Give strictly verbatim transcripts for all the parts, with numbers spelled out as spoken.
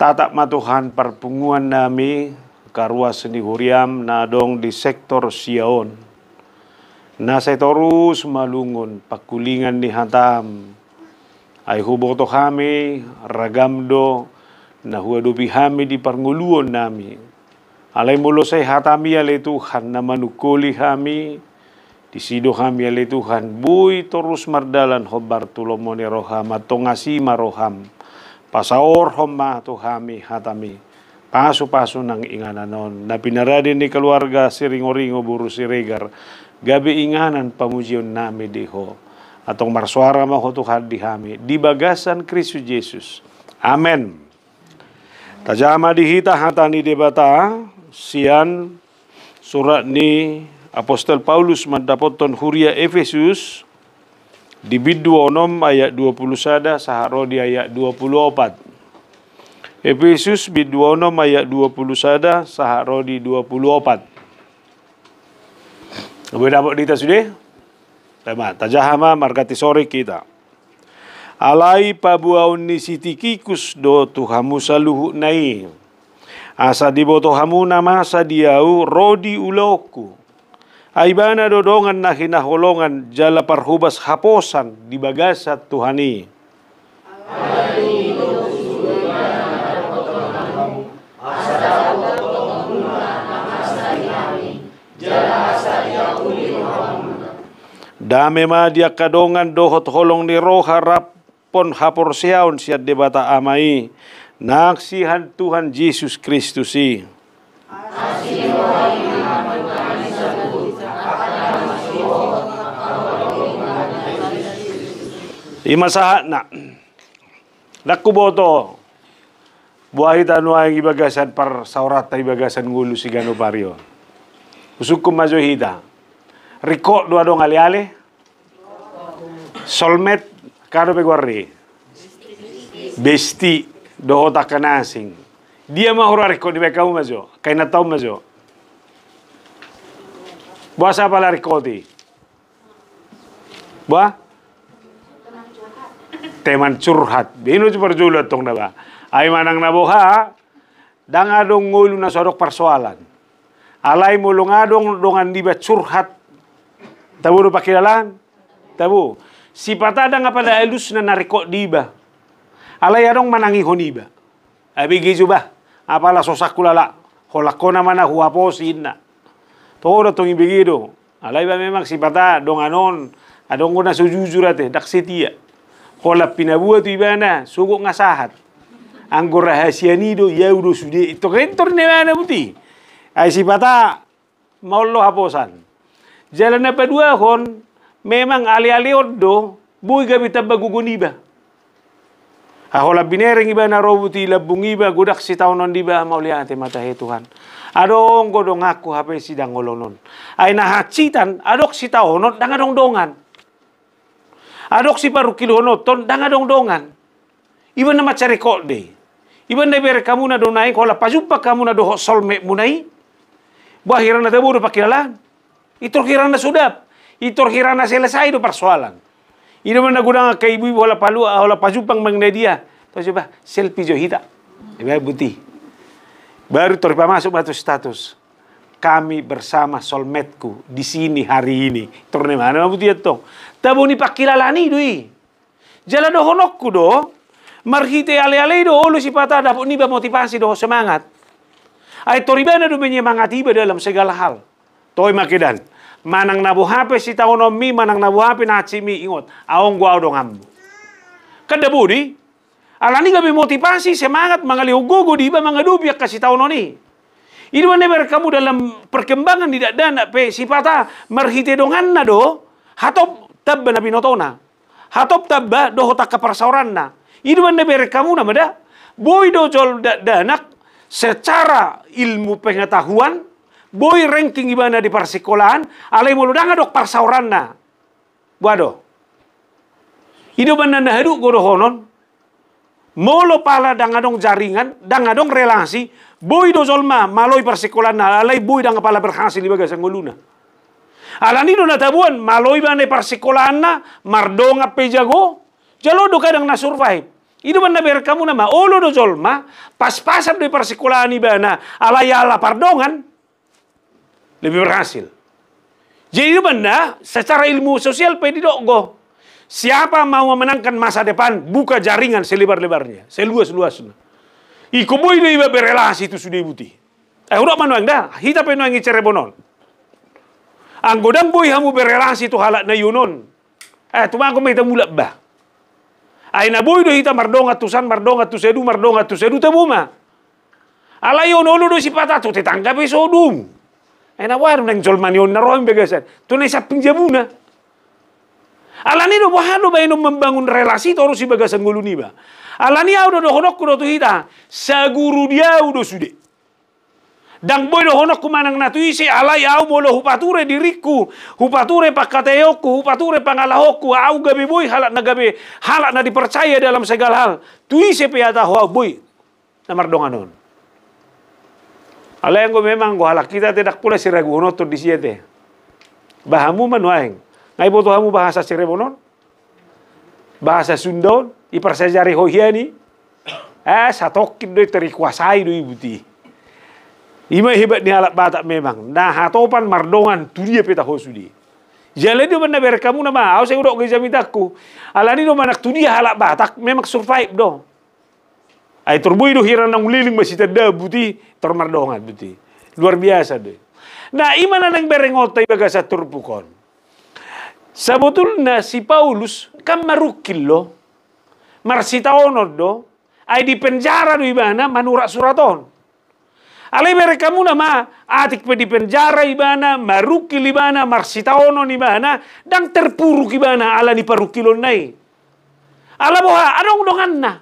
Tatap ma Tuhan parpunguan nami, angka ruas ni huriam na adong di sektor sia on. Na sai torus malungun pangkulingan ni hatam. Ai huboto hami, ragam do, na huadopi hami di parngoluon nami. Alai molo sai hatami ale Tuhan na manungkoli hami, disi do hami ale Tuhan, boi torus mardalan hombar tu lomo ni roham, antong asi ma roham. Pasaorhon ma tu hami hatami. Pasupasu nang inganan on. Na pinarade ni keluarga Siringoringo boru Siregar, gabe inganan pamujion nami di ho. Antong marsoara ma ho Tuhan di hami, di bagasan Kristus Jesus. Amen. Tajaha ma di hita hata ni Debata, sian surat ni Apostel Paulus mandapothon huria Efesus, di bindu onom ayat dua puluh sada sahat ro di ayat dua puluh opat. Efesus bindu onom ayat dua puluh sada sahat ro di dua puluh opat. Boi dapot di hita sude? Tema, tajaha ma marganti soring hita. Alai paboaon ni si Tikikus do tu hamu saluhutna i. Asa diboto hamu na masa di ahu ro di ulaonku. Ai ibana do dongan na hinaholongan jala parhobas haposan di bagasan Tuhan i. Dame ma di angka dongan dohot holong ni roha rap pon haporseaon sian Debata Ama i, nang sian Tuhan Jesus Kristus i. I ma sahatna. Ndang huboto boha hita nuaeng di bagasan parsaoranta di bagasan ngolu siganup ari on. Husungkun ma jo hita. Ringkot do adong aleale. Solmet, angka dope goar ni besti dohot angka na asing. Dia ma hura ringkot, dibaen hamu ma jo, angka inanta on ma jo. Boasa pala ringkot i? Boha? Teman curhat. Bino ju parjolo antong na ba. Ai manang na boha, ndang adong ngolu na so adong parsoalan. Alai molo nga adong dongan niba curhat, tabo do pangkilalaan? Tabo. Sipata ndang apala alusna na ringkot di iba. Alai adong manangihon iba. Abege jo bah, apala so sangkul ala, holan hona ma na huhaposi inna. Toho do antong ibege do. Alai ba memang sipata dongan on, adong do na so jujur ate, ndang setia. Holan pinaboa tu ibana, sogot nga sahat. Anggo rahasia ni do, i ahu do sude, intor intor ni ibana buti. Ai sipata, maol do haposan. Jala na paduahon, memang aleale on do, boi gabe tamba gogo niba. Ai holan binereng ibana ro buti lambung iba, godang sitaonon niba, mauliate ma tahe Tuhan. Adong do donganku hape sidangolon on. Ai na hansitan, adong sitaonon, ndang adong dongan. Adong siparungkilhononton, ndang adong dongan. Iba na mansai ringkot do i. Iba na ibereng hamuna do naeng, holan pajumpang hamuna dohot solmetmuna i. Boha, hira na tabo do pangkilalaan? Intor hira na so dap. Intor hira na selesai do parsoalan. Ido ma na godang angka ibu-ibu holan palua, holan pajumpang manang na dia. Tontu jo bah, selfie jo hita. Iba buti. Baru tor pamasuk ma tu status. Kami bersama solmetku di sini hari ini. Tor ni ibana ma buti antong. Tabo ni pangkilalaan i do i. Jala dohononku do, marhite aleale i do olo sipata dapot niba motivasi dohot semangat. Ai tor ibana do menyemangati iba dalam segala hal. Toe ma kedan. Manang na boha pe sitaononmi, manang na boha pe na hansit mi, ingot, adong do ahu donganmu. Kan dapot do i. Alani gabe motivasi, semangat, mangalehon gogo di iba mangadopi angka sitaonon i. I do na ibereng hamu dalam perkembangan ni dakdanak pe sipata marhite donganna do, hatop tamba na binotona. Hatop tamba dohot angka parsaoranna. I do na ibereng hamuna ma da. Boi do jolo dakdanak secara ilmu pengetahuan, boi ranking ibana di parsikolaan, alai molo ndang adong parsaoranna. Boha do? I do na haduhon dohonon. Molo pala ndang adong jaringan, ndang adong relasi, boi do jolma maloi parsikolaanna, alai boi ndang pala berhasil di bagasan ngoluna. Alani do na taboan, maloi ibana parsikolaanna, mardongan pe jago, jala do kadang na survive. I do umbahen na berengkamuna ma, olo do jolma, pas-pasan do i parsikolaan ibana, alai ala pardongan, lebih berhasil. Jadi i do umbahen na, secara ilmu sosial pe didok do, siapa mau memenangkan masa depan, buka jaringan selebar-lebarnya, seluas-luasnya. Ingkon boi do iba berelasi tu sude buti. Eh, hudok ma nuaeng da, hita pe nuaeng i Cirebon on. Anggo ndang boi hamu berelasi tu halak na ion on, eh, tumagon ma hita mulak bah. Ai na boi do hita mardongan tu san, mardongan tu sadun, mardongan tu sadun, tabo ma. Alai on olo do sipata tu tetangga pe so domu. Ai na boha do naeng jolma ni on na ro i bagasan tu na i samping jabuna. Alani do boha do baenon membangun relasi torus i bagasan ngolu niba. Alani ahu do dohononku do tu hita, saguru di ahu do sude. Ndang boi dohononku manang na tu ise, alai ahu molo hupature diringku, hupature pangkataionku, hupature pangalahonku, ahu gabe boi halak na gabe, halak na dipercaya dalam segala hal. Tu ise pe hata ho ahu boi na mardongan on. Alai anggo memang anggo halak hita te ndang pola siraguononton disi ate. Bah hamu ma nuaeng. Nga iboto hamu bahasa Cirebon on? Bahasa Sunda on, iparsajari ho hian i. Eh, satongkin do i, terkuasai do i buti. I ma hebat ni halak Batak memang. Na hatopan mardongan tu dia pe taho sude. Jala i do umbahen na berengkamuna ma, ahu sai hudok do i jamitangku. Alani do manang tu dia halak Batak memang survive do. Ai tor boi do hira na uleleng masitandaan buti, tor mardongan buti. Luar biasa do i. Na i ma na naeng berengonta i bagasan turpuk on. Sabotulna si Paulus kan marungkil do, marsitaonon do, ai di penjara do ibana manurat surat on. Alai berengkamuna ma, atik pe di penjara ibana, marungkil ibana, marsitaonon ibana, ndang terpuruk ibana ala ni parungkilonna i. Ala boha, adong donganna.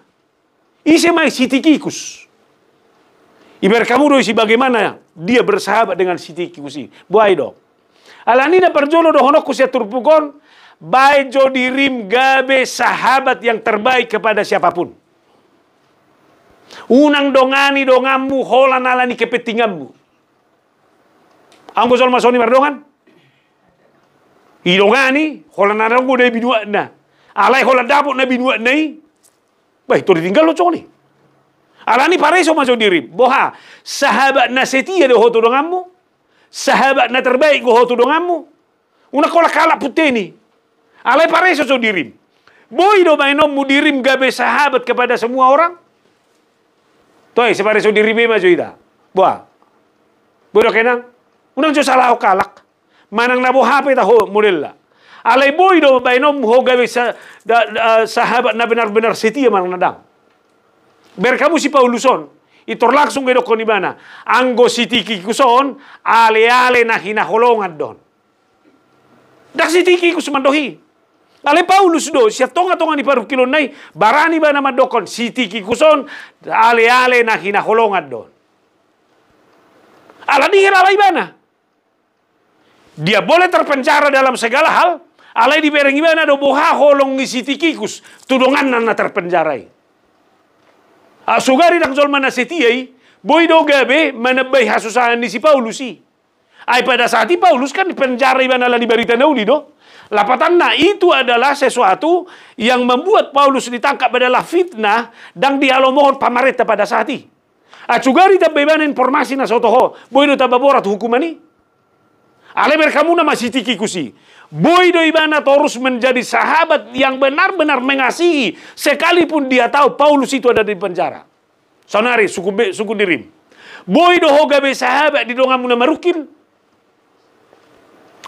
Ise ma i? Si Tikikus. Iberengkamu do i si bagaimana dia bersahabat dengan si Tikikus i. Boha i do? Alani na parjolo dohononku sian turpuk on, baen jo dirim gabe sahabat yang terbaik kepada siapapun. Unang dongani donganmu holan ala ni kepentinganmu. Anggo jolma songon i mardongan, idongani holan adong do na binuatna. Alai holan dapot na binuatna i, bah, i tor ditinggalhon songon i. Alani pareso ma jo dirim. Boha, sahabat na setia do ho tu donganmu? Sahabat na terbaik do ho tu donganmu? Unang holan halak punten i. Alai pareso jo dirim. Boi do baenonmu dirim gabe sahabat kepada semua orang? Toe, sai pareso dirim i ma jo hita. Boha? Boi do, inang? Unang jo salahon halak. Manang na boha pe taho modelna. Alai boi do baenonmu ho gabe sa-, da-, da-, sahabat na benar-benar setia manang na ndang. Berengkamu si Paulus on, i tor langsung do idokkon ibana. Anggo si Tikikus on, ale-ale na hinaholongan do on. Ndang si Tikikus mandok i. Alai Paulus do, sian tonga-tonga ni parungkilonna i, barani ibana mandokkon, si Tikikus on, ale-ale na hinaholongan do on. Alani hira ala ibana. Dia boleh terpenjara dalam segala hal, alai dibereng ibana do boha holong ni si Tikikus tu donganna na terpenjara i. Ah, sugari ndang jolma na setia i, boi do gabe manambai hasusahan ni si Paulus i. Ai pada saat i Paulus kan dipenjara ibana ala ni barita na uli do. Lapatanna itu adalah sesuatu yang membuat Paulus ditangkap adalah fitnah, ndang dihalomohon pamarenta pada saat i. Ah, sugari tamba ibana informasi na so toho, boi do tamba borat hukuman i. Alai berengkamuna ma si Tikikus i. Boi do ibana torus menjadi sahabat yang benar-benar mengasihi, sekalipun dia tahu Paulus itu ada di penjara. Saonari, sungkun be-, sungkun dirim. Boi do ho gabe sahabat di donganmu na marungkil?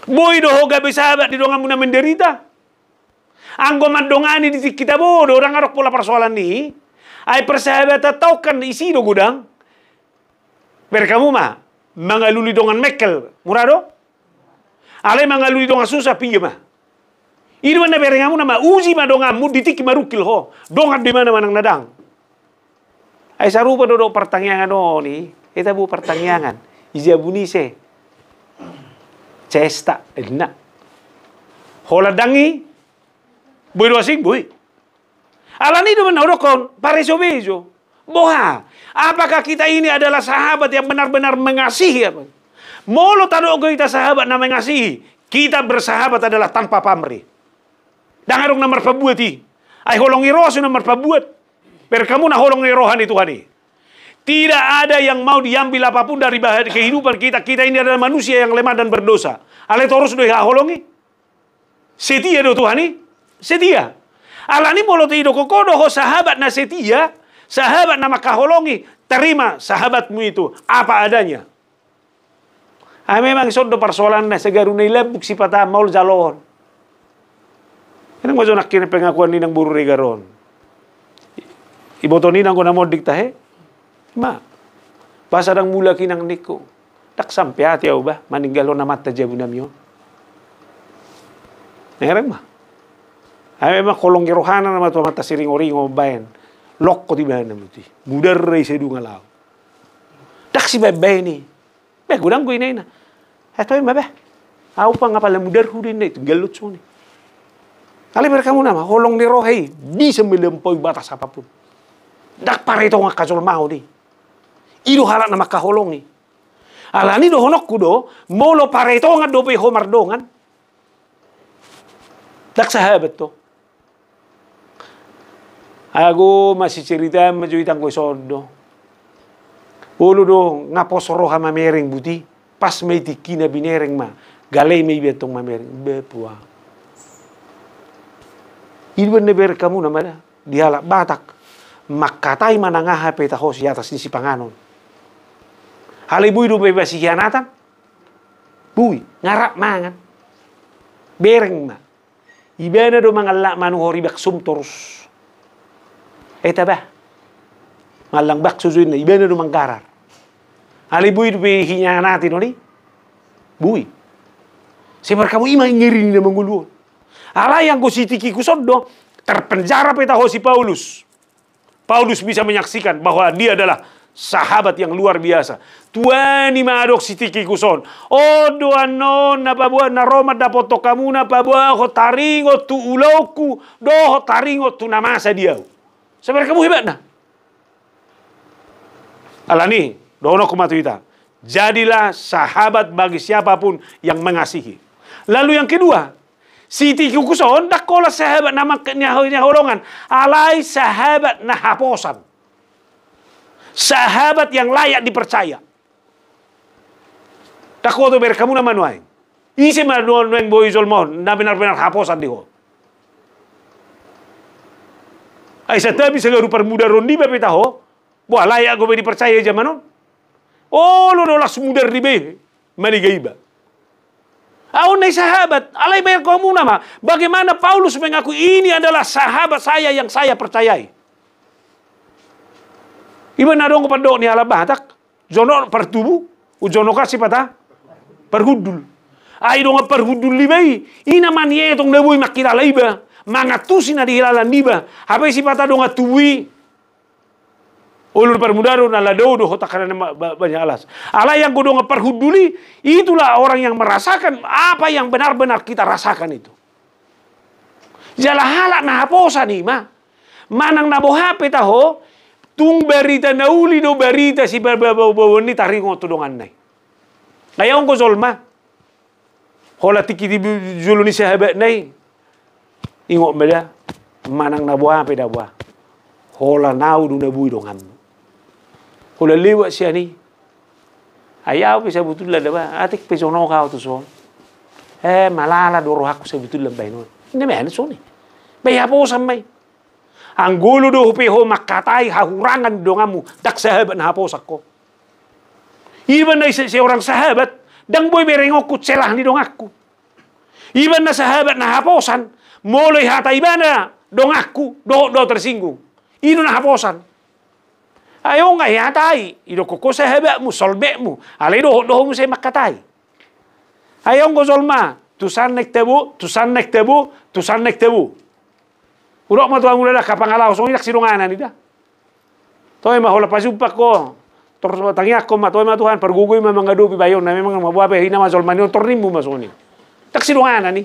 Boi do ho gabe sahabat di donganmu na menderita? Anggo mandongani di tingki tabo do, ndang adong pola parsoalan i. Ai persahabatanta on kan isi do godang. Berengkamu ma, mangalului dongan mengkel, mura do? Alai mangalului dongan susah, piga ma? I do umbahen na berengkamuna ma, uji ma donganmu di tingki marungkil ho. Dongan do ibana manang na ndang. Ai sarupa do dohot partangiangan on i, hita bo partangiangan. I jabu ni ise? Cesta, ninna. Holan ndang i, boi do asing, boi. Alani i do umbahen na hudokkon, pareso be jo. Boha, apakah kita ini adalah sahabat yang benar-benar mengasihi apa? Molo tadok do hita sahabat na mengasihi, kita bersahabat adalah tanpa pamrih. Ndang adong na marpabuat i. Ai holong i ro so na marpabuat. Bereng hamu na holong ni roha ni Tuhan i. Tidak ada yang mau diambil apapun dari bahan kehidupan kita. Kita ini adalah manusia yang lemah dan berdosa. Alai torus do dihaholongi. Setia do Tuhan i. Setia. Alani molo didokkon ho do ho sahabat na setia, sahabat na mangkaholongi, terima sahabatmu itu apa adanya. Ah, memang ison do parsoalanna, sagaru na i lambung sipata maol jaloon. Inang ma jo nangkin pengakuan ni inang boru Regar on. Iboto ni inang do na monding tahe. Ma. Boasa ndang mulak inang ningku. Ndang sampe ate au bah, maninggalhon amanta jabu nami on. Bereng ma. Ah, memang holong ni rohana nama tu amanta Siringoringo baen. Lokot ibana muti. Mudar rai sedunga lao. Ndang sibaen-baen i. Bah, godang do inna i. Eh, toe ma bah. Au pang apala mudarhu do inna i, tinggal lot songoni. Alai bereng hamu nama, holong ni roha i, bisa melampaui batas apapun. Ndang paretongan hajolmaon i. I do halak na mangkaholongi. Alani dohononku do, molo paretongan dope ho mardongan. Ndang sahabat ho. Ago masiceritaan ma jo itanggo ison do. Olo do nga pos roha mamereng buti. Pas ma i tingkina binereng ma. Gale ma iba tong mamereng. Bepua. I do bereng hamu nama da. Di halak Batak. Mangkatai manang aha pe taho di atas ni sipanganon. Alai boi dope iba sihianatan. Boi, nga rap mangan. Bereng ma. Ibana do mangallang manuhor i bakso torus. Eh, taba. Mangallang bakso jo inna, ibana do manggarar. Alai boi dope hianati noni. Boi. Bereng hamu i ma ngeri ni na mangolu on. Alai anggo sitikikus on do, terpenjara pe taho si Paulus. Paulus bisa menyaksikan bahwa dia adalah sahabat yang luar biasa. Tuani ma adong si Tikikus on. On do annon na paboa na ro mandapothon hamu na paboahon taringot tu ulaonku, dohot taringot tu na masa di ahu. Bereng hamu hebatna. Alani, dohononku ma tu hita. Jadilah sahabat bagi siapapun yang mengasihi. Lalu yang kedua, si Tikikus on ndang holan sahabat na mangke ni haho-, ni haholongan, alai sahabat na haposan. Sahabat yang layak dipercaya. Ndang holan bereng hamu nama nuaeng. Ise ma nuaeng boi jolma on na benar-benar haposan di ho. Ai santabi sagaru parmudaron niba pe taho. Boha, layak dope dipercaya i jaman on? Olo do las mudar dibaen manega iba. Ahu na i sahabat, alai bereng hamu nama. Bagaimana Paulus mengaku ini adalah sahabat saya yang saya percayai. Iba na adong pandok ni halak Batak. Jonok partubu, jonok an sipata parhundul. Ai dongan parhundul niba i, i na manietong na boi mangkilala iba, mangantusi na dihilala niba, hape sipata dongan tubu i. Olo parmudaron ala dao do hotangkana ba-, banyak alas. Alai anggo dongan parhundul i, itulah orang yang merasakan apa yang benar-benar kita rasakan itu. Jala halak na haposan i ma. Manang na boha pe taho, tung barita na uli do barita sibaba-, baba-, babaon ni taringot tu donganna i. Ai anggo jolma. Holan tingki di bu-, jolo ni sahabatna i. Ingot ma da, manang na boha pe da boha. Holan ahu do na boi donganmu. Holan lewat sian i. Ai ahu pe sabutulna da ba, atik pe jonok ahu tu son. Eh, malala do rohangku sabutulna baen on. Inna ma i songon i. Ba i haposan ma i. Anggo olo do pe ho mangkatai hahurangan ni donganmu, ndang sahabat na haposan ho. Iba na i se-, seorang sahabat, ndang boi berengonku celah ni donganku. Iba na sahabat na haposan, molo ihata ibana donganku, dohot do ahu tersinggung. I do na haposan. Ai on nga ihatai, idokkon ho sahabatmu, solbetmu, alai dohot do ho muse mangkatai. Ai anggo jolma, tu san naeng tabo, tu san naeng tabo, tu san naeng tabo. Hudok ma tu hamu da, angka pangalaho songon i ndang sidonganan i da. Toe ma holan pajumpang ho, tor tangiangkon ma, toe ma Tuhan, pargogoi ma mangadopi, ba i on na memang na boha pe, i nama jolma ni on, tor nimmu ma songon i. Ndang sidonganan i.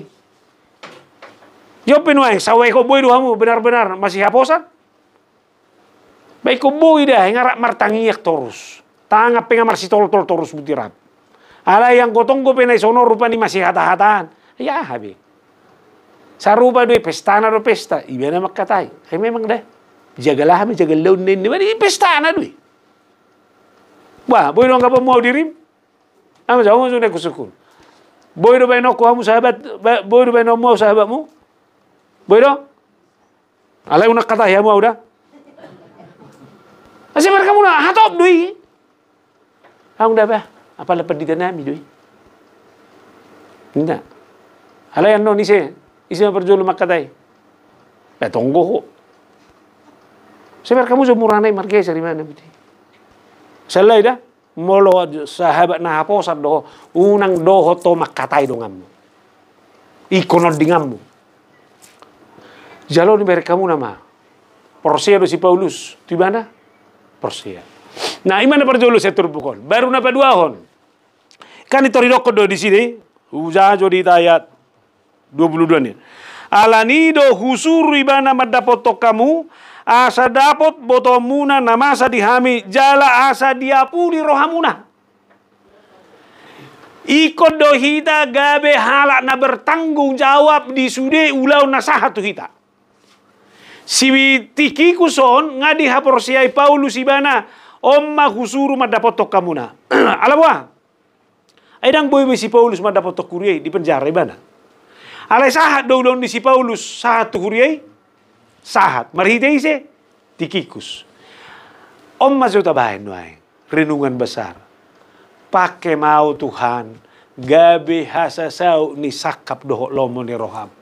Jop pe nuaeng, sai ingkon boi do hamu benar-benar masihaposan? Ba ingkon boi da, nga rap martangiang torus. Tangan pe nga marsitoltol torus buti rap. Alai anggo tonggo pe na i songon on rupani masihatahatan. Ai aha be. Sarupa do i pestana do pesta, ibana mangkatai. Ai memang da. Jagal aha ma jagal laon na ninna, i pestana do i. Bah, boi do anggaponmu ahu dirim? Ama jago ma jo na kusukun. Boi do baenonku hamu sahabat, ba-, boi do baenonmu ahu sahabatmu? Boi do? Alai unang hatai hamu ahu da. Asa merek hamu na hatop do i. Ahu da bah, apala pandita nami do i. Inda. Alai annon ise, ise ma parjolo mangkatai. Ba tonggo ho. Sebar kamu so murana i margeser imana budi. Salai da, molo sahabat na haposan do ho, unang dohot ho mangkatai donganmu. Ingkon ondinganmu. Jalo ni berek hamu nama. Porsea do si Paulus, tu ibana? Porsea. Nah, imana parjolo sian turpuk on. Baru na paduahon. Kan i tor idokkon do di sini, hujaha jo di ayat dua puluh dua ni. Alani do husuru ibana mandapothon hamu, asa dapot botoonmuna na masa di hami, jala asa diapuli rohamuna. Ingkon do hita gabe halak na bertanggung jawab di sude ulaon na sahat tu hita. Si Tikikus on nga dihaporseai Paulus ibana, on ma husuru mandapothon hamuna. Ala boha? Ai ndang boi be si Paulus mandapothon huria i, di penjara ibana. Alai sahat do ulaon ni si Paulus sahat tu huria i? Sahat. Marhite ise? Tikikus. On ma jo tabaen nuaeng renungan besar. Pangke ma ahu Tuhan gabe hasasaut ni sangkap dohot lomo ni roham.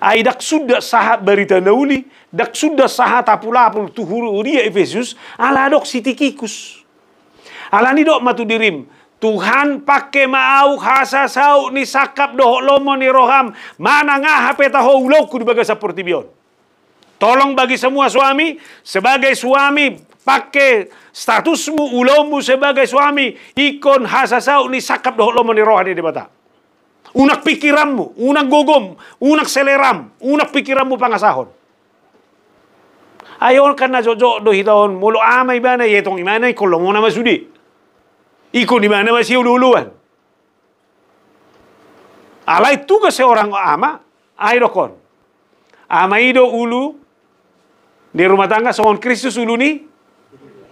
Ai ndang suda sahat barita na uli, ndang suda sahat apulapul tu huria Efesus, ala adong si Tikikus. Alani dok ma tu dirim, Tuhan, pangke ma ahu hasasaut ni sangkap dohot lomo ni roham, manang aha pe taho ulaonku di bagasan portibi on. Tolong bagi semua suami, sebagai suami, pangke statusmu, ulaonmu sebagai suami ingkon hasasaut ni sangkap dohot lomo ni roha ni Debata. Unang pikiranmu, unang gogom, unang seleram, unang pikiranmu pangasahon. Ai on kan na jotjot do hita on, molo ama ibana, ia tong ibana ingkon lomona ma sude. Ingkon ibana ma siolooloan. Alai tugas seorang ama, ai dokkon. Ama i do ulu ni rumah tangga songon Kristus ulu ni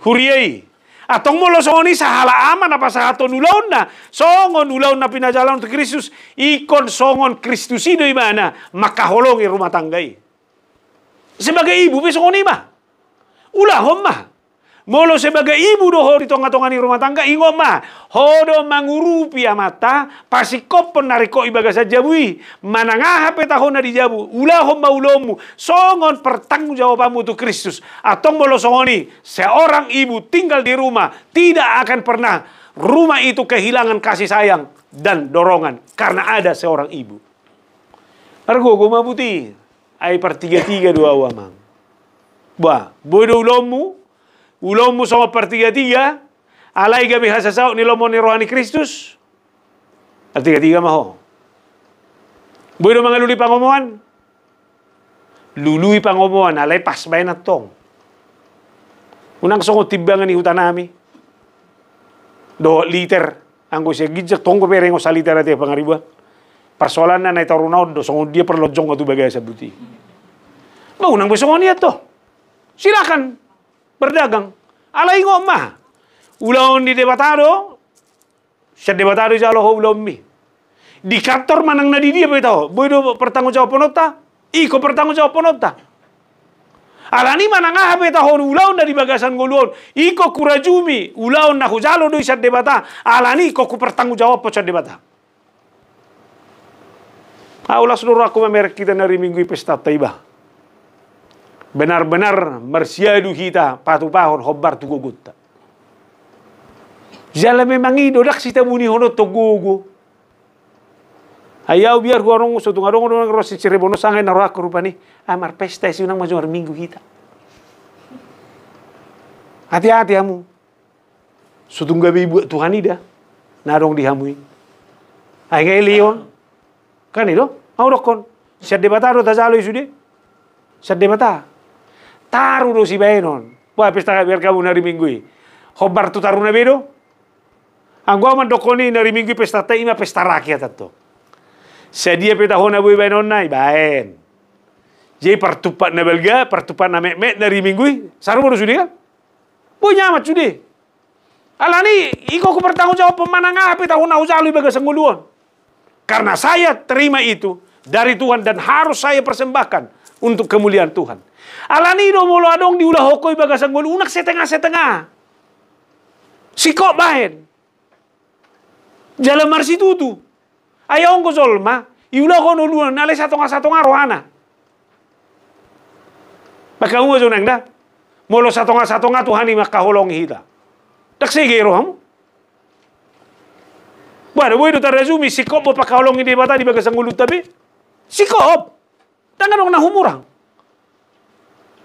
huria i. Antong molo songon i sahala ama na pasahathon ulaonna, songon ulaon na pinajalaon tu Kristus, ingkon songon Kristus i do ibana mangkaholongi rumah tangga i. Sebagai ibu pe songon i ma. Ulahon ma. Molo sebagai ibu do ho di tongatonga ni rumah tangga, ingot ma, ho do mangurupi amanta, pasingkophon na ringkot i bagasan jabu i, manang aha pe taho na di jabu, ulahon ma ulaonmu songon pertanggungjawabanmu tu Kristus. Antong molo songon i, seorang ibu tinggal di rumah tidak akan pernah rumah itu kehilangan kasih sayang dan dorongan karena ada seorang ibu. Margogo ma buti. Ai partigatiga do ahu, amang. Bah, boi do ulaonmu, ulaonmu songon partigatiga, alai gabe hasasaut ni lomo ni roha ni Kristus. Partigatiga ma ho. Boi do mangalului pangomoan? Lului pangomoan, alai pas baen antong. Unang songon timbangan ni hutanami dohot liter. Anggo sian ginjang tonggo pe rengo saliter ate pangaribuan. Parsoalanna na i taruna on do songon dia parlonjong tu bagasan buti. Ba unang be songon i antong. Silakan berdagang. Alai ingot ma, ulaon ni Debata do. Sian Debata do ijalo ho ulaonmi. Di kantor manang na di dia pe taho, boi do pertanggungjawaphononta. Ingkon pertanggungjawaphononta. Alani manang aha pe taho ulaon na di bagasan ngolu on, ingkon hurajumi, ulaon na hujalo do i sian Debata. Alani ingkon hupertanggungjawaphon sian Debata. Ahu las do rohangku mamereng hita na ari Minggu i pestanta iba. Benar-benar marsiadu hita patupahon hombar tu gogonta. Jala memang i do ndang sitabunihononta gogo. Ai ahu biar huarongku so tung adong do na ro si Cirebon on sanga i na rohangku rupani. Ah, marpesta i si unang ma jo ari Minggu hita. Hati-hati hamu. So tung gabe ibuat Tuhan i da na adong di hamu i. Ai nga i leon. Kan i do ahu dokkon. Sian Debata do tajalo i sude. Sian Debata. Taru do sibaenon. Bah, pesta biar hamu na ari Minggu i. Hombar tu taruna be do. Anggo ahu mandokkon i na ari Minggu i pestanta i ma pesta rakyat antong. Sadia pe taho na boi baenonna i baen. Jadi partumpak na balga, partumpak na metmet na di Minggu i, sarupa do sude kan? Boi nyaman sude. Alani i, ingkon hupertanggungjawabhon manang aha pe tahu na hujalo di bagasan ngolu on. Karena saya terima itu dari Tuhan dan harus saya persembahkan untuk kemuliaan Tuhan. Alani i do molo adong diulahon ho i bagasan ngolu, unang setengah-setengah. Singkop bahen. Jala marsitutu. Ai on do jolma, iulahon ngoluna, alai satonga-satonga rohana. Maka unang jo nang da. Molo satonga-satonga Tuhan i mangkaholongi hita. Ndang sege rohamu. Bah, ndang boi do tarajumi, singkop do pangkaholongi Debata di bagasan ngolunta be. Singkop. Ndang adong na humurang.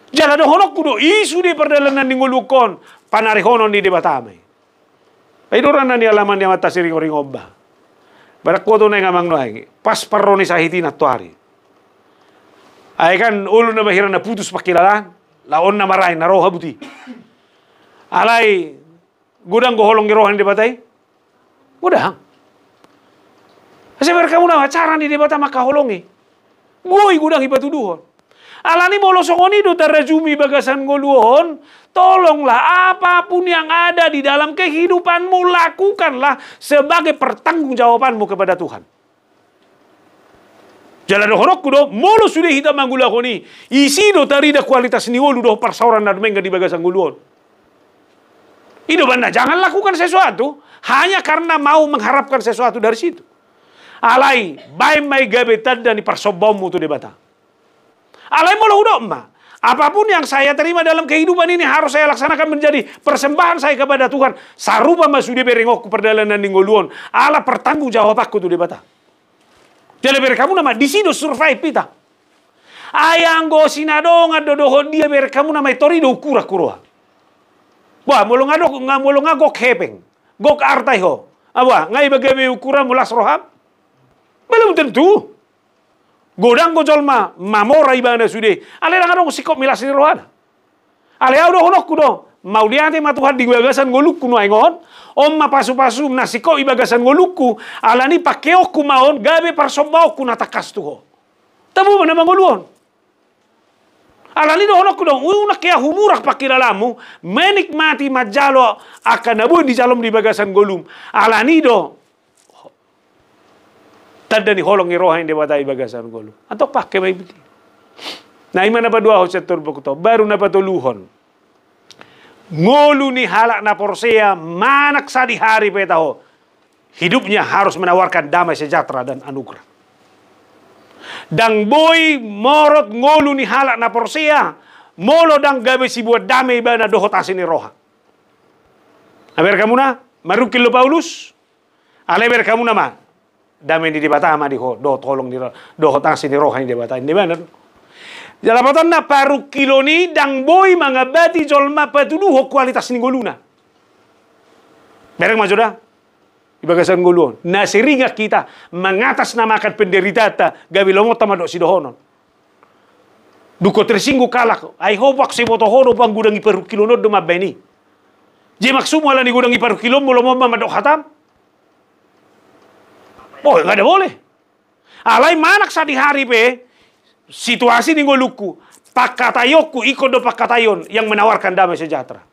Jala dohononku do, i sude pardalanan ni ngolungkon, panarihonon ni Debata ma i. Ai do rana ni alaman ni amanta Siringoringo, bah. Barang kuoto na ingamang do ai. Pas parro ni sahit i nantoari. Ai kan olo nama hira na putus pangkilalaan, laho on nama rain na ro habot i. Alai godang do holong ni roha ni Debata i? Godang. Asa bereng hamu nama cara ni Debata mangkaholongi. Boi godang i patuduhon. Alani molo songon i do tarajumi bagasan ngolu on, tolonglah apapun yang ada di dalam kehidupanmu, lakukanlah sebagai pertanggungjawabanmu kepada Tuhan. Jala dohononku do, molo sude hita mangulahon i, disi do tarida kualitas ni ngolu dohot parsaoran na dumenggan di bagasan ngolu on. I do umbahen na jangan lakukan sesuatu hanya karena mau mengharapkan sesuatu dari situ. Alai, bahen ma i gabe tanda ni parsombaonmu tu Debata. Alai molo hudok ma, apapun yang saya terima dalam kehidupan ini harus saya laksanakan menjadi persembahan saya kepada Tuhan. Sarupa ma sude berengonku pardalanan ni ngolu on, ala pertanggungjawabanku tu Debata. Jala bereng hamu nama, disi do survive hita. Ai anggo sinadongan do dohot dia bereng hamu nama, i tor i do ukuran huroha. Bah, molo nga dok, nga, molo nga gok hepeng, gok arta i ho. Bah, nga i gabe ukuranmu las roham? Belum tentu. Godang do jolma mamora ibana sude, alai ndang adong singkop milas ni rohana. Alai au dohononku do, mauliate ma Tuhan di bagasan ngolungku nuaeng on, on ma pasupasu na singkop di bagasan ngolungku, alani pangkeonku ma on gabe parsombaonku na tangkas tu ho. Tabo ma nama ngolu on. Alani dohononku do, unang hea humurang pangkilalaanmu, menikmati manjalo angka na boi dijalomu di bagasan ngolum. Alani do tanda ni holong ni roha ni Debata di bagasan ngolu. Antong pangke ma i. Na i ma na paduahon sian turpukta on, baru na patoluhon. Ngolu ni halak na porsea manang sadihari pe taho, hidupnya harus menawarkan damai sejahtera dan anugerah. Ndang boi morot ngolu ni halak na porsea molo ndang gabe siboan dame ibana dohot asi ni roha. Bereng hamu nama, marungkil do Paulus. Alai bereng hamu nama, dame ni Debata ma di ho, dohot holong ni ro-, dohot asi ni roha ni Debata, ninna ibana do. Jala patonna, parungkilon i ndang boi mangambati jolma patuduhon kualitas ni ngoluna. Bereng ma jo da, di bagasan ngolu on, na sering hita mangatasnamakan penderitaanta gabe lomonta mandok sidohonon. Dung tersinggung halak, ai ho bang sai diboto ho do bang godang i parungkilon on do mambaen i. Jadi maksudmu alani godang i parungkilonmu lomo ma mandok hatam? Oh, nggak ada boleh. Alai manang sadihari pe situasi ni ngolungku, pangkataionku ingkon do pangkataion yang menawarkan damai sejahtera.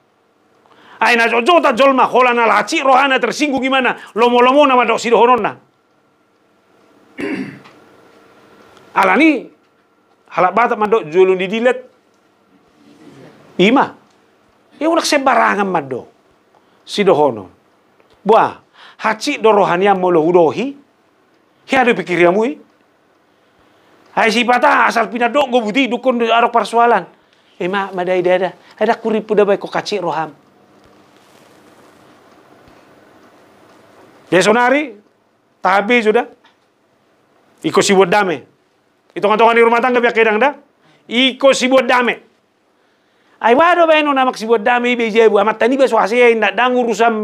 Ai na jotjotan jolma, holan ala hansit rohana, tersinggung ibana, lomolomona mandok sidohononna. Alani halak Batak mandok jolo ni dilat, i ma. Ia unang sembarangan mandok sidohonon. Bah, hansit do roha nian molo hudohi. Hea do pikirianmu i? Ai sipata asal pinandok gobut i, dung adong parsoalan, e ma, madai dada, ai ndang hurimpu da baen ho hansit roham. Dia sonari, tabe jo da. Ingkon siboan dame. Di tongatonga ni rumah tangga pe angka inang da, ingkon siboan dame. Ai boha do baenon amang siboan dame i be jabu, amanta niba so hasea inna, ndang urusan,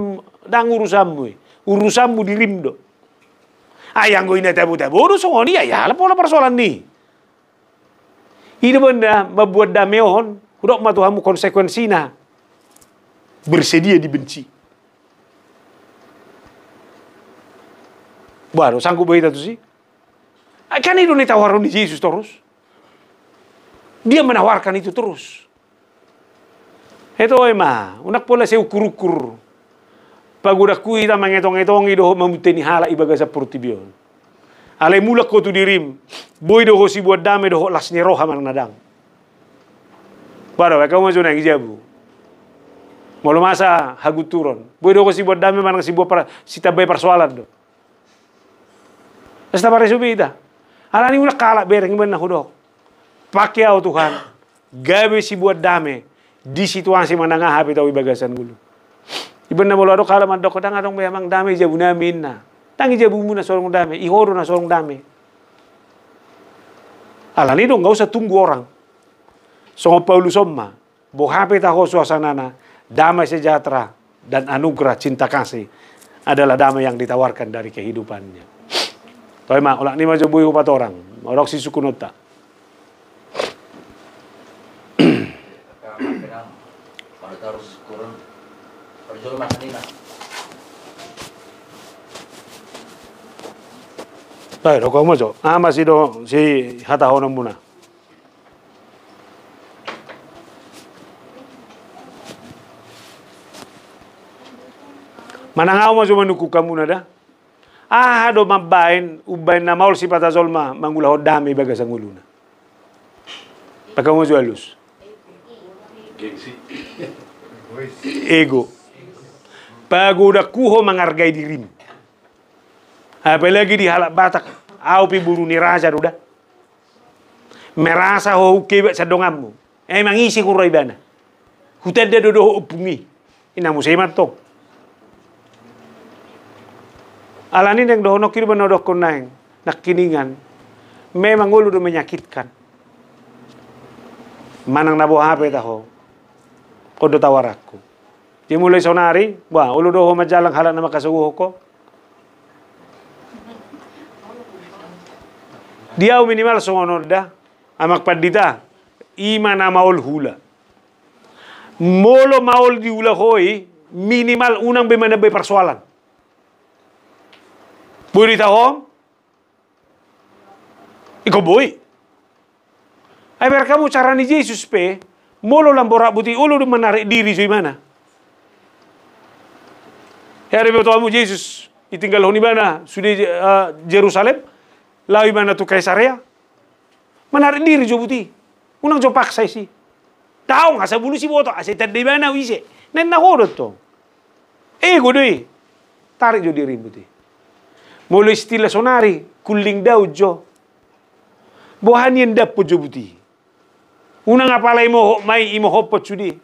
ndang urusanmu i. Urusanmu dirim do. Ai anggo inna tabotabo do songon i, ai ala pola parsoalan ni. I do umbahen na mamboan dame on, hudok ma tu hamu konsekuensina, bersedia dibenci. Boha do, sanggup be hita tusi? Ai kan i do na tawarhon ni Jesus torus. Dia menawarkan itu terus. Ito ema, unang pola sai ukur-ukur. Pagodangku hita mangetong-etongi dohot mamunteni halak di bagasan portibi on. Alai mulak ho tu dirim, boi do ho siboan dame dohot las ni roha manang na dang. Pado, baen hamu ma jo nang i jabu. Molo masa hagunturon, boi do ho siboan dame manang siboan par-, sitambai parsoalan do. Asa tapareso be hita. Alani i unang halak bereng, i ma na hudok. Pake au Tuhan, gabe siboan dame di situasi manang aha pe tu au di bagasan ngolu. Ibaen na molo adong halak mandok, dang adong be amang dame di jabunami inna. Dang di jabumuna so adong dame, di ho do na so adong dame. Alani i do, nggak usah tunggu orang. Songon Paulus on ma. Boha pe taho suasanana, damai sejahtera dan anugerah cinta kasih adalah damai yang ditawarkan dari kehidupannya. Toe ma, olat ni ma jo boi hupatorang, adong sisungkunonta. Toe, dok hamu ma jo. Aha ma sido sihatahononmuna? Manang ahu ma jo manungkun hamuna da. Aha do mambaen, umbaen na maol sipata jolma mangulahon dame di bagasan ngoluna? Pasahat hamu ma jo alus. Ego. Pagodangku ho manghargai dirim. Apalagi di halak Batak, ahu pe boru ni raja do da. Merasa ho hungkebat sian donganmu. Emang ise hurang ibana? Hutanda do dohot ompung i. Inna muse i mantong. Alani naeng dohononki do ba na hudokkon naeng. Nangkiningan. Memang olo do menyakitkan. Manang na boha pe taho. On do tawaranku. Jadi mulai saonari, bah, olo do ho manjalang halak na mangkasogohon ho. Di ahu minimal songon on da, amang pandita, i ma na maol huula. Molo maol diula ho i, minimal unang be manambai parsoalan. Boi do taho, ingkon boi. Ai bereng hamu cara ni Jesus pe, molo lam borat boti olo do manarik diri jo ibana. Hea do diboto hamu Jesus, ditinggalhon ibana sude, eh, Jerusalem, laho ibana tu Kaisarea. Manarik diri jo boti. Unang jo paksa isi. Daong, asa bulu siboto, asa itanda ibana ise. Naeng na ho do tong. Ego do i. Tarik jo dirim boti. Molo istilah saonari, cooling down jo. Boha nian dapot jo boti. Unang apala imohot ma i, imohothon sude.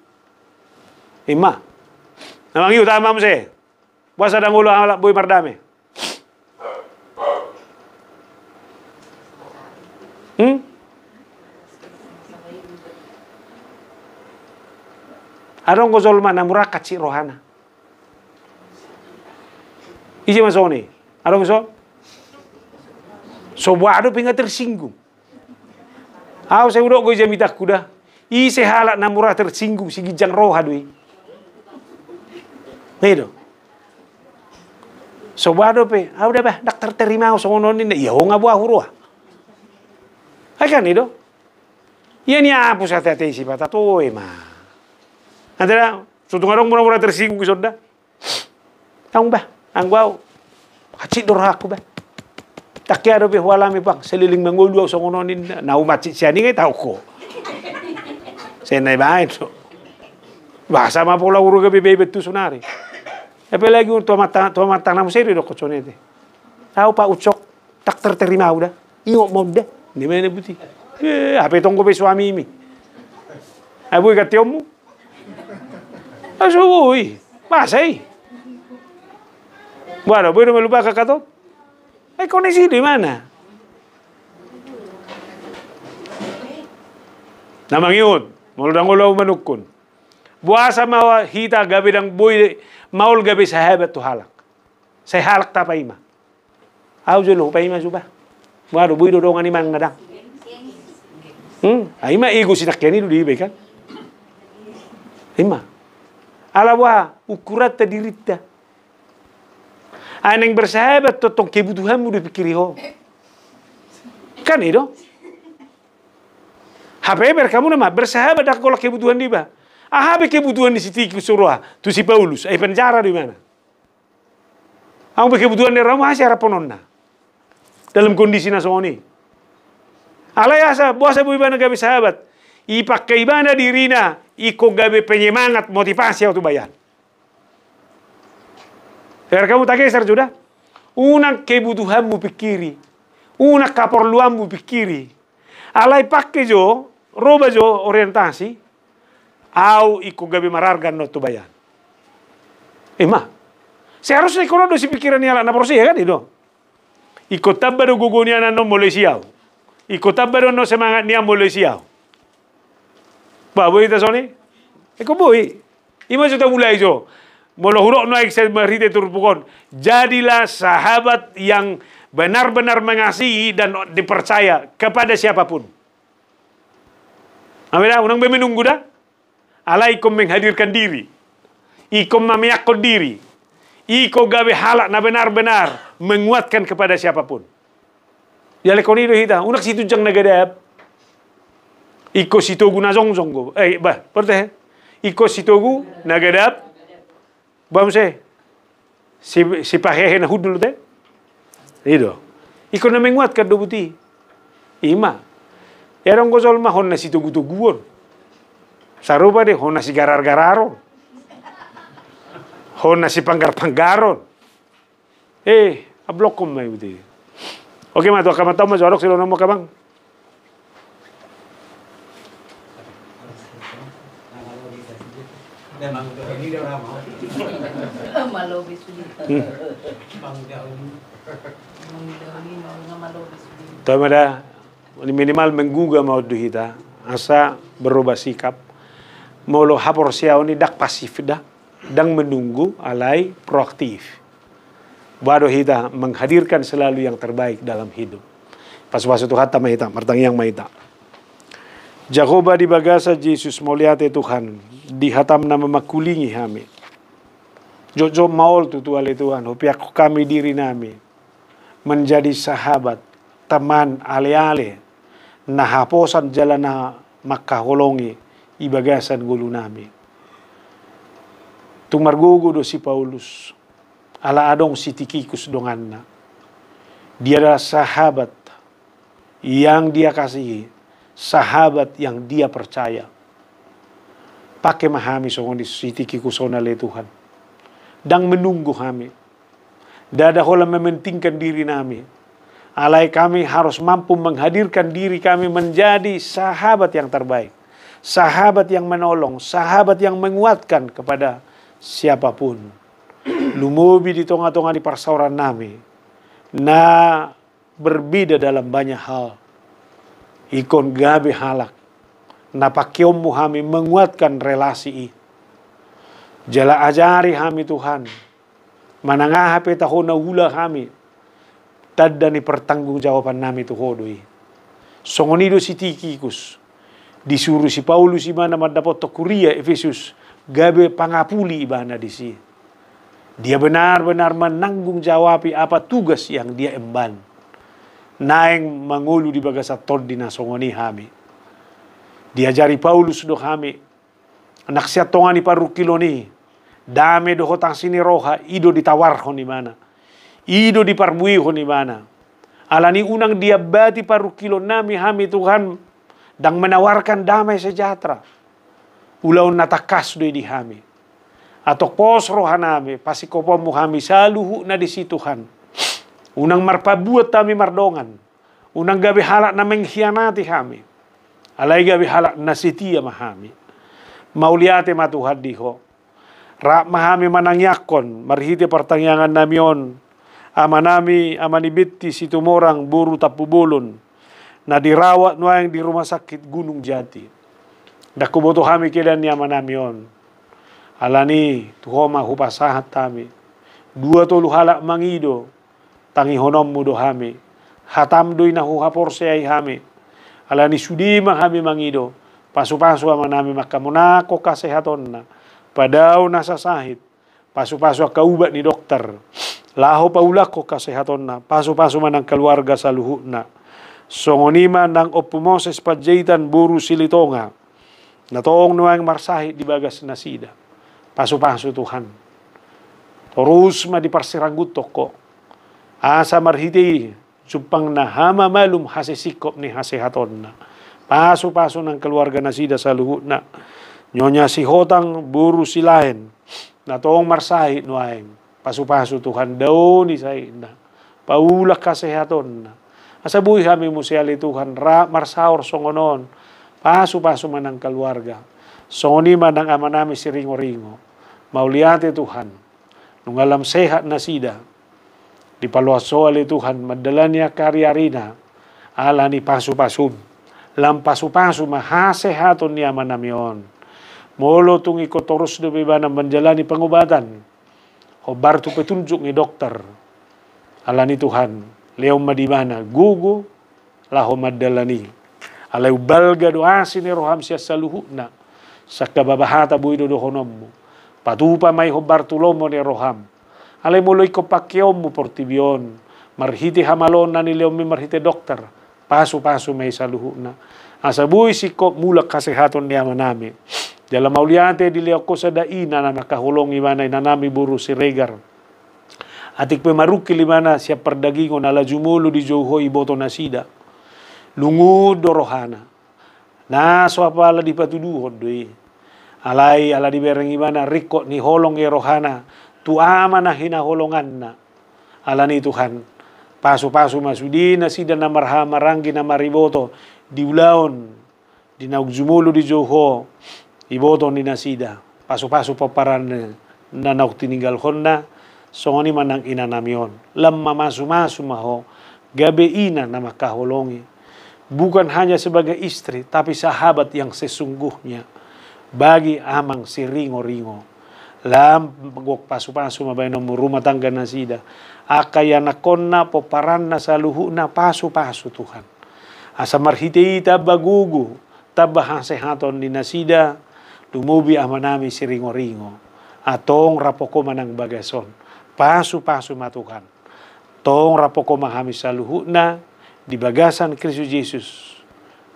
I ma. Na mangihut hamu muse. Boasa ndang olo halak boi mardame? Hmm? Adong do jolma na mura hansit rohana. Ise ma songon i? Adong so? So boha dope nga tersinggung. Ahu sai hudok do i jamitangku da. Ise halak na mura tersinggung, si ginjang roha do i. Nga i do. So boha dope, ahu da bah, ndang tarterima ahu songon on ninna, ia ho nga boha huroha. Ai kan i do. Ia ni apu sate ate i sipata toe ma. Antara, so tung adong mura-mura tersinggung i sonda. Tanggung bah, anggo ahu. Hansit do rohangku bah. Ndang hea dope hualami bang, saleleng mangolu ahu songon on ninna. Na huhansit sian i nga i tahu ho. Sai na i baen do. Boasa ma pola hurang gabe bebet tu sonari. Apalagi tu amanta, tu amanta na muse do didokkon songon i ate. Ahu Pak Ucok. Ndang tarterima ahu da. Ingot ma on da. Ninna ma i boti. Eh, hape tong dope suamimi. Ai boi gantionmu. Ai so boi. Masa i. Boha do, boi do malupakan kato. Ai kondisi di mana? Na mangihut, molo ndang olo ahu manungkun. Boasa ma hita gabe ndang boi maol gabe sahabat tu halak. Sai halak tapaima. Ahu jolo hupaima suba. Boha do, boi do dongan i manang na dang. Hmm? Ai ma ego sinangkian i do di iba i kan. Ai ma. Ala boha ukuranta dirinta. Ai naeng bersahabat tongtong kebutuhanmu do dipikiri ho. Kan i do. Hape berkamu nama bersahabat, ndang holan kebutuhan niba. Aha be kebutuhan ni si Tikikus tu roha, tu si Paulus? Ai penjara do ibana. Adong be kebutuhan ni rohamu, aha siaraphononna dalam kondisi na songon i? Alai asa, boasa boi ibana gabe sahabat? Ipangke ibana dirina ingkon gabe penyemangat, motivasi au tu bayan. Berkamu, tageser jo da. Unang kebutuhanmu pingkiri. Unang haporluanmu pingkiri. Alai pangke jo, roba jo orientasi, au ingkon gabe mararga annon tu bayan. Ima. Seharusna ingkon on do sipingkiran ni halak na porsea, kan i do. Ingkon tamba do gogo nian annon molo isi au. Ingkon tamba do annon semangat nian molo isi au. Ba, boi hita songon i? Ingkon boi. Ima jo tamulai jo. Molo hudok nuaeng sian marhite turpuk on, jadilah sahabat yang benar-benar mengasihi dan dipercaya kepada siapapun. Amen da, unang be menunggu da. Alai ingkon menghadirkan diri. Ingkon mameakkon diri. Ingkon gabe halak na benar-benar menguatkan kepada siapapun. Dialekkon i do hita, unang situnjang na gadap. Ingkon sitogu na jongjong do. Eh, bah, perte. Ingkon sitogu na gadap. Bah, muse. Si, sipahehe na hundul te. I do. Ingkon na menguatkan do buti. Ima. Ia adong do jolma hon na sitogu-toguon. Sarupa do hon na sigarar-gararon. Hon na sipanggar-panggaron. Eh, ablok ma i buti. Oke ma, tu angka amang, tau ma jo, adong sidohononmu angka amang? Hmm. Tau ma da, minimal menggugah ma on tu hita, asa berubah sikap. Molo haporseaon i ndang pasif da, ndang menunggu, alai proaktif. Boha do hita menghadirkan selalu yang terbaik dalam hidup. Pasu-pasu Tuhanta ma hita, martangiang ma hita. Jahowa, di bagasan Jesus, mauliate Tuhan, di hatam na mamangkulingi hami. Jotjot maol tutu ale Tuhan, hupeakkon hami dirinami menjadi sahabat, teman, ale-ale, na haposan jala na mangkaholongi di bagasan ngolunami. Tung margogo do si Paulus, ala adong si Tikikus donganna. Dia adalah sahabat yang dia kasihi, sahabat yang dia percaya. Pangke ma hami songon i si Tikikus on ale Tuhan. Ndang menunggu hami. Ndada holan mementingkan dirinami. Alai kami harus mampu menghadirkan diri kami menjadi sahabat yang terbaik. Sahabat yang menolong, sahabat yang menguatkan kepada siapapun. Lumobi di tonga-tonga ni parsaorannami. Na berbeda dalam banyak hal. Ingkon gabe halak na pangkeonmu hami menguatkan relasi i. Jala ajari hami Tuhan, manang aha pe tahe na ula hami, tanda ni pertanggungjawabannami tu Ho do i. Songon i do si Tikikus. Disuru si Paulus ibana mandapothon huria Efesus, gabe pangapuli ibana disi. Dia benar-benar menanggung jawabi apa tugas yang dia emban. Naeng mangolu di bagasan tondi na songon i hami. Diajari Paulus do hami, nang sian tonga ni parungkilon i, dame dohot asi ni roha, i do ditawarhon ibana. I do diparbuehon ibana. Alani unang diambati parungkilonnami hami Tuhan, ndang menawarkan damai sejahtera. Ulaon na tangkas do i di hami. Antong pos rohanami, pasingkoponmu hami saluhutna disi Tuhan. Unang marpabuat hami mardongan. Unang gabe halak na mengkhianati hami. Alai gabe halak na setia ma hami. Mauliate ma Tuhan di Ho. Rap ma hami manangiangkon, marhite partangiangannami on, amanami, Ama ni Betti Situmorang boru Tampubolon, na dirawat nuaeng di Rumah Sakit Gunung Jati. Ndang huboto hami keadaan ni amanami on. Alani tu Ho ma hupasahat hami. Dua tolu halak mangido, tangihononmu do hami. Hatam do i na huhaporseai hami. Alani sude ma hami mangido, pasupasu amanami mangkamonangkon hasehatonna. Padao nasa sahit, pasupasu angka ubat ni dokter laho paulakhon hasehatonna, pasupasu manang keluarga saluhutna. Songon i ma nang Ompu Moses Panjaitan boru Silitonga, na tong nuaeng marsahit di bagas nasida. Pasupasu Tuhan. Torus ma diparsirangguthon Ho. Asa marhite i jumpang na hamamalum hasesingkop ni hasehatonna. Pasupasu nang keluarga nasida saluhutna. Nyonya Sihotang boru Silaen, na tong marsahit nuaeng. Pasupasu Tuhan, daoni sahitna. Paulak hasehatonna. Asa boi hami muse ale Tuhan, rap marsaor songon on. Pasupasu ma nang keluarga. Songon i ma nang amanami Siringoringo. Mauliate Tuhan. Nunga lam sehat nasida. Dipaloas Ho ale Tuhan, mandalani angka ariarina. Ala ni pasupasum. Lam pasupasu ma hasehaton ni amanami on. Molo tung ingkon torus dope ibana manjalani pengobatan. Hombar tu petunjuk ni dokter. Ala ni Tuhan, lehon ma di ibana gogo, laho mandalani. Alai umbalga do asi ni roham sian saluhutna. Sangkababa hata boi do dohononmu. Patupa ma i hombar tu lomo ni roham. Alai molo ingkon pangkeonmu portibi on. Marhite hamaloon na nilehonmi marhite dokter. Pasupasu ma i saluhutna. Asa boi singkop mulak hasehaton ni amanami. Jala mauliate dilehon Ho sada ina na mangkaholongi ibana, inanami boru Siregar. Atik pe marungkil ibana sian pardagingon ala jumolo dijou Ho iboto nasida. Lungun do rohana. Na so apala dipatuduhon do i. Alai ala dibereng ibana ringkot ni holong i rohana tu Ama na hinaholonganna. Ala ni Tuhan, pasupasu ma sude nasida na marhahamaranggi na mariboto di ulaon di naung jumolo dijou Ho iboto ni nasida. Pasupasu pomparan na naung tininggalhonna. Songon i ma nang inanami on. Lam mamasumasu ma Ho gabe ina na mangkaholongi. Bukan hanya sebagai istri, tapi sahabat yang sesungguhnya bagi Amang Siringoringo. Lam gok pasupasu ma baenonmu rumah tangga nasida. Angka ianakkonna, pomparanna, saluhutna pasupasu Tuhan. Asa marhite i tamba gogo, tamba hasehaton ni nasida, lumobi amanami Siringoringo. Antong rap Ho ma nang bagas on. Pasupasu ma Tuhan. Tong rap Ho ma hami saluhutna di bagasan Kristus Jesus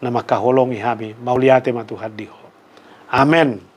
na mangkaholongi hami. Mauliate ma Tuhan di Ho. Amen.